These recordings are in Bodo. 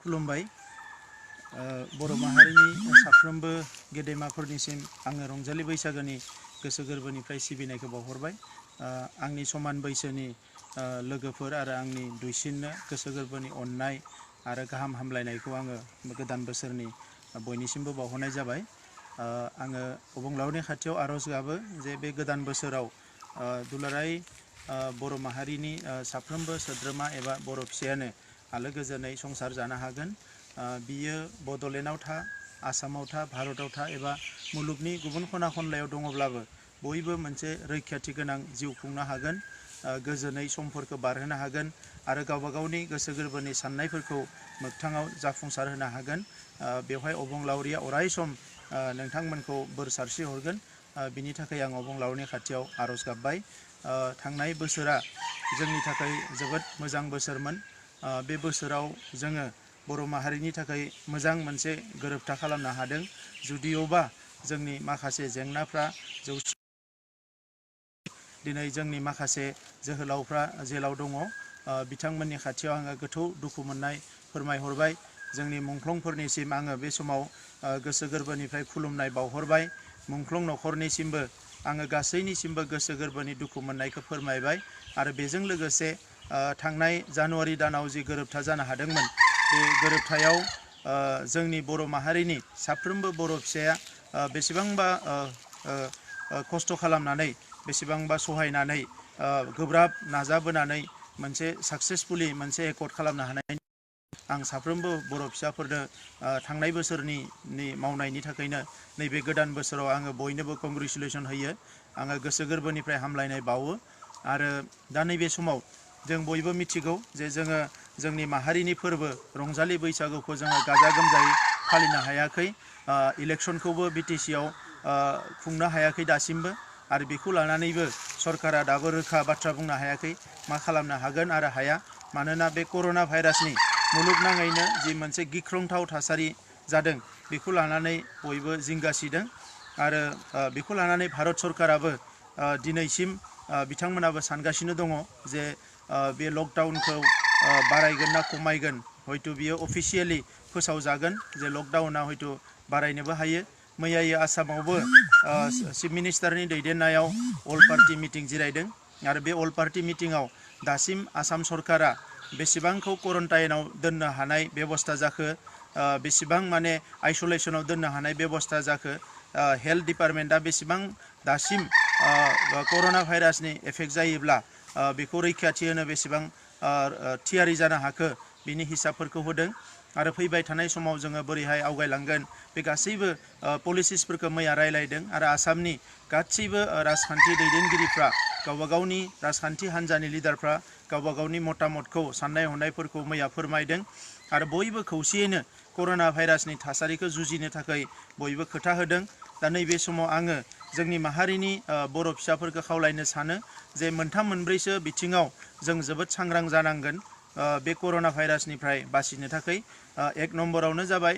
खुलुमबाय बर' माहारिनि साफ्रोमबो गेदेमाफोरनिसिम आङो रंजालि बैसागोनि गोसो गोरबोनिफ्राय सिबिनायखौ बावहरबाय। आंनि समान बैसोनि लोगोफोर आरो आंनि दुइसिननो गोसो गोरबोनि अननाय आरो गाहाम हामलायनायखौ आङो गोदान बोसोरनि बयनिसिमबो बावहरनाय जाबाय। आङो अबंलावरिनि खाथियाव आरज गाबो जे बे गोदान बोसोराव दुलाराय बर' माहारिनि साफ्रोमबो सोद्रोमा एबा बर' फिसायानो आलो गोजोनै संसार जानो हागोन। बियो बड'लेण्डआव था, आसामाव था, भारताव था एबा मुलुगनि गुबुन खना खनलायाव दङब्लाबो बयबो मोनसे रैखाथि गोनां जिउ खुंनो हागोन, गोजोनै समफोरखौ बारहोनो हागोन आरो गावबा गावनि गोसो गोरबोनि साननायफोरखौ मोगथाङाव जाफुंसार होनो हागोन। बेवहाय अबंलावरिया अराय सम नोंथांमोनखौ बोर सारस्रि हरगोन। बिनि थाखाय आं अबंलावरिनि खाथियाव आरज गाबबाय। थांनाय बोसोरा जोंनि थाखाय जोबोद मोजां बोसोरमोन। बे बोसोराव जोङो बर' माहारिनि थाखाय मोजां मोनसे गोरोबथा खालामनो हादों। जुदिअबा जोंनि माखासे जेंनाफ्रा दिनै जोंनि माखासे जोहोलावफ्रा जेलाव दङ। बिथांमोननि खाथियाव आङो गोथौ दुखु मोननाय फोरमायहरबाय। जोंनि मुंख्लंफोरनिसिम आङो बे समाव गोसो गोरबोनिफ्राय खुलुमनाय बावहरबाय। मुंख्लं न'खरनिसिमबो आङो गासैनिसिमबो गोसो गोरबोनि दुखु मोननायखौ फोरमायबाय आरो बेजों लोगोसे थांनाय जानुवारि दानाव जि गोरोबथा जानो हादोंमोन, बे गोरोबथायाव जोंनि बर' माहारिनि साफ्रोमबो बर' फिसाया बेसेबांबा खस्थ' खालामनानै, बेसेबांबा सहायनानै, गोब्राब नाजाबोनानै मोनसे साक्सेसफुलि मोनसे एकर्ड खालामनो हानाय आं साफ्रोमबो बर' फिसाफोरनो थांनाय बोसोरनि मावनायनि थाखायनो नैबे गोदान बोसोराव आङो बयनोबो कंग्रेचुलेसन होयो। आङो गोसो गोरबोनिफ्राय हामलायनाय बावो आरो दा नैबे समाव जों बयबो मिथिगौ जे जोङो जोंनि माहारिनि फोरबो रंजालि बैसागुखौ जोङो गाजा गोमजायै फालिनो हायाखै। इलेक्सनखौबो बिटिसिआव खुंनो हायाखै दासिमबो आरो बेखौ लानानैबो सरकारा दाबो रोखा बाथ्रा बुंनो हायाखै मा खालामनो हागोन आरो हाया। मानोना बे कर'ना भाइरासनि मुलुगनाङैनो जि मोनसे गिख्रंथाव थासारि जादों, बेखौ लानानै बयबो जिंगासिदों आरो बेखौ लानानै भारत सरकाराबो दिनैसिम बिथांमोनाबो सानगासिनो दङ जे बे लकडाउनखौ बारायगोन ना खमायगोन। हयथ' बियो अफिसियेलि फोसावजागोन जे लकडाउना हयथ' बारायनोबो हायो। मैयायो आसामावबो चिफ मिनिस्टारनि दैदेननायाव अल पार्टि मिटिं जिरायदों आरो बे अल पार्टि मिटिङाव दासिम आसाम सरकारा बेसेबांखौ क्वारन्टाइनाव दोननो हानाय बेबस्था जाखो, बेसेबां माने आइसलेसनाव दोननो हानाय बेबस्था जाखो, हेल्थ डिपार्टमेन्टआ बेसेबां दासिम कर'ना भाइरासनि एफेक्ट जायोब्ला बेखौ रैखाथि होनो बेसेबां थियारि जानो हाखो, बिनि हिसाबफोरखौ होदों आरो फैबाय थानाय समाव जोङो बोरैहाय आवगायलांगोन बे गासैबो पलिसिसफोरखौ मैया रायलायदों आरो आसामनि गासैबो राजखान्थि दैदेनगिरिफ्रा गावबा गावनि राजखान्थि हान्जानि लिडारफ्रा गावबा गावनि मतामतखौ, साननाय हनायफोरखौ मैया फोरमायदों आरो बयबो खौसेयैनो कर'ना भाइरासनि थासारिखौ जुजिनो थाखाय बयबो खोथा होदों। दा नैबे समाव आङो जोंनि माहारिनि बर' फिसाफोरखौ खावलायनो सानो जे मोनथाम मोनब्रैसो बिथिङाव जों जोबोद सांग्रां जानांगोन बे कर'ना भाइरासनिफ्राय बासिनो थाखाय। एक नम्बरावनो जाबाय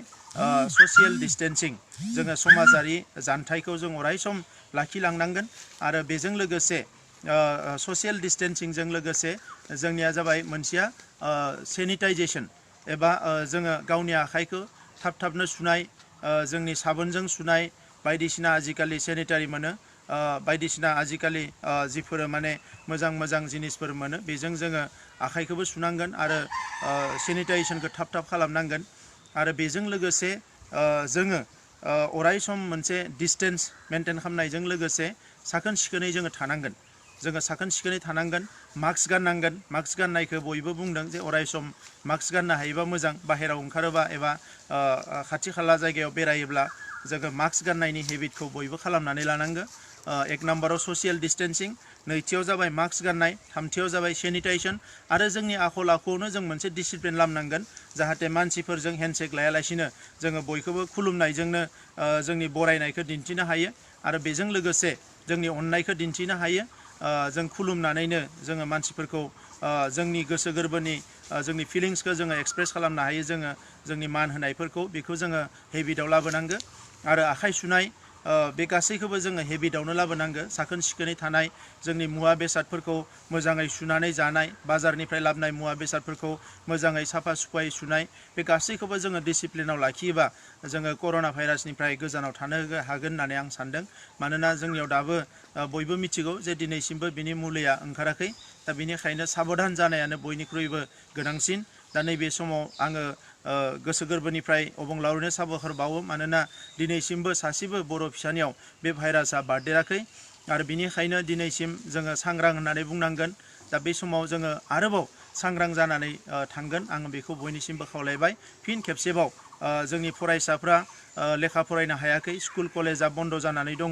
ससियेल डिस्टेन्सिं। जोङो समाजारि जानथायखौ जों अराय सम लाखिलांनांगोन आरो बेजों लोगोसे ससियेल डिस्टेन्सिंजों लोगोसे जोंनिया जाबाय मोनसेया सेनिटाइजेसन एबा जोङो गावनि आखाइखौ थाब थाबनो सुनाय, जोंनि साबोनजों सुनाय, बायदिसिना आजिखालि सेनिटारि मोनो, बायदिसिना आजिखालि जिफोर माने मोजां मोजां जिनिसफोर मोनो, बेजों जोङो आखाइखौबो सुनांगोन आरो सेनिटाइजेसनखौ थाब थाब खालामनांगोन आरो बेजों लोगोसे जोङो अराय सम मोनसे डिसटेन्स मेनटेन खालामनायजों लोगोसे साखोन सिखोनै जोङो थानांगोन। जोङो साखोन सिखोनै थानांगोन, मास्क गाननांगोन। मास्क गाननायखौ बयबो बुंदों जे अराय सम मास्क गाननो हायोबा मोजां, बाहेरायाव ओंखारोबा एबा खाथि खाला जायगायाव बेरायोब्ला जोङो मास्क गाननायनि हेबिटखौ बयबो खालामनानै लानांगौ। एक नाम्बाराव ससियेल डिस्टेन्सिं, नैथियाव जाबाय मास्क गाननाय, थामथियाव जाबाय सेनिटाइजेसन आरो जोंनि आखल आखुआवनो जों मोनसे डिसिप्लिन लामनांगोन जाहाथे मानसिफोरजों हेन्डसेक लायालासिनो जोङो बयखौबो खुलुमनायजोंनो जोंनि बरायनायखौ दिन्थिनो हायो आरो बेजों लोगोसे जोंनि अननायखौ दिन्थिनो हायो। जों खुलुमनानैनो जोङो मानसिफोरखौ जोंनि गोसो गोरबोनि जोंनि फिलिंसखौ जोङो एक्सप्रेस खालामनो हायो। जोङो जोंनि मान होनायफोरखौ बेखौ जोङो हेबिटआव लाबोनांगौ आरो आखाइ सुनाय बे गासैखौबो जोङो हेबिटआवनो लाबोनांगो साखोन सिखोनै थानाय जोंनि मुवा बेसादफोरखौ मोजाङै सुनानै जानाय बाजारनिफ्राय लाबोनाय मुवा बेसादफोरखौ मोजाङै साफा सुफायै सुनाय बे गासैखौबो जोङो डिसिप्लिनाव लाखियोबा जोङो कर'ना भाइरासनिफ्राय गोजानाव थानो हागोन होननानै आं सानदों मानोना जोंनियाव दाबो बयबो मिथिगौ जे दिनैसिमबो बिनि मुलिया ओंखाराखै दा बेनिखायनो साबधान जानायानो बयनिख्रुइबो गोनांसिन दा नैबे समाव आङो गोसो गोरबोनिफ्राय अबंलावरिनो साबायखर बावो मानोना दिनैसिमबो सासेबो बर' फिसानियाव बे भाइरासआ बारदेराखै आरो बिनिखायनो दिनैसिम जोङो सांग्रां होननानै बुंनांगोन दा बे समाव जोङो आरोबाव सांग्रां जानानै थांगोन आं बेखौ बयनिसिमबो खावलायबाय फिन खेबसेबाव जोंनि फरायसाफ्रा लेखा फरायनो हायाखै स्कुल कलेजा बन्द जानानै दङ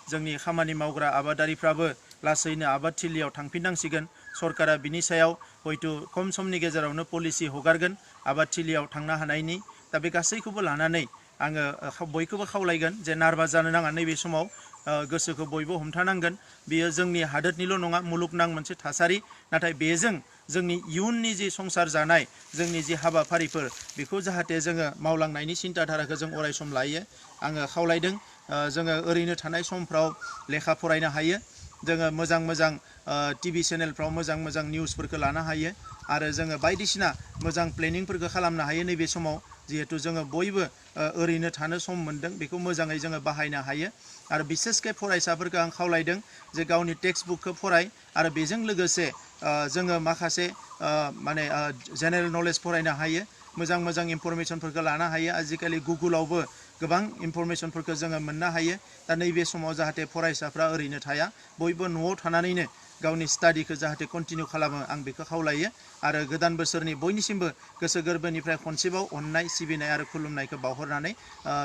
जोंनि खामानि मावग्रा आबादारिफ्राबो लासैनो आबादथिलियाव थांफिननांसिगोन सरकारा बिनि सायाव हयथ' खम समनि गेजेरावनो पलिसि हगारगोन आबादथिलियाव थांनो हानायनि दा बे गासैखौबो लानानै आङो बयखौबो खावलायगोन जे नार्भास जानो नाङा नैबे समाव गोसोखौ बयबो हमथानांगोन बेयो जोंनि हादोरनिल' नङा मुलुगनां मोनसे थासारि नाथाय बेजों जोंनि इयुननि जि संसार जानाय जोंनि जि हाबाफारिफोर बेखौ जाहाथे जोङो मावलांनायनि सिन्ताधाराखौ जों अराय सम लायो आङो खावलायदों जोङो ओरैनो थानाय समफ्राव लेखा फरायनो हायो जोङो मोजां टिभि चेनेलफ्राव मोजां निउसफोरखौ लानो हायो आरो जोङो बायदिसिना मोजां प्लेनिंफोरखौ खालामनो हायो नैबे समाव जिहेथु जोङो बयबो ओरैनो थानो सम मोन्दों बेखौ मोजाङै जोङो बाहायनो हायो आरो बिसेसके फरायसाफोरखौ आं खावलायदों जे गावनि टेक्सट बुकखौ फराय आरो बेजों लोगोसे जोङो माखासे माने जेनेरेल नलेज फरायनो हायो मोजां इनफरमेसनफोरखौ लानो हायो आजिखालि गुगोलावबो गोबां इनफरमेसनफोरखौ जोङो मोननो हायो दा नैबे समाव जाहाथे फरायसाफ्रा ओरैनो थाया बयबो न'आव थानानैनो गावनि स्टाडिखौ जाहाथे कन्टिनिउ खालामो आं बेखौ खावलायो आरो गोदान बोसोरनि बयनिसिमबो गोसो गोरबोनिफ्राय खनसेबाव अननाय सिबिनाय आरो खुलुमनायखौ बावहरनानै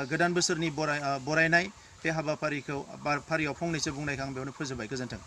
गोदान बोसोरनि बरायनाय बे हाबाफारियाव फंनैसो बुंनायखौ आं बेयावनो फोजोबबाय गोजोन्थों।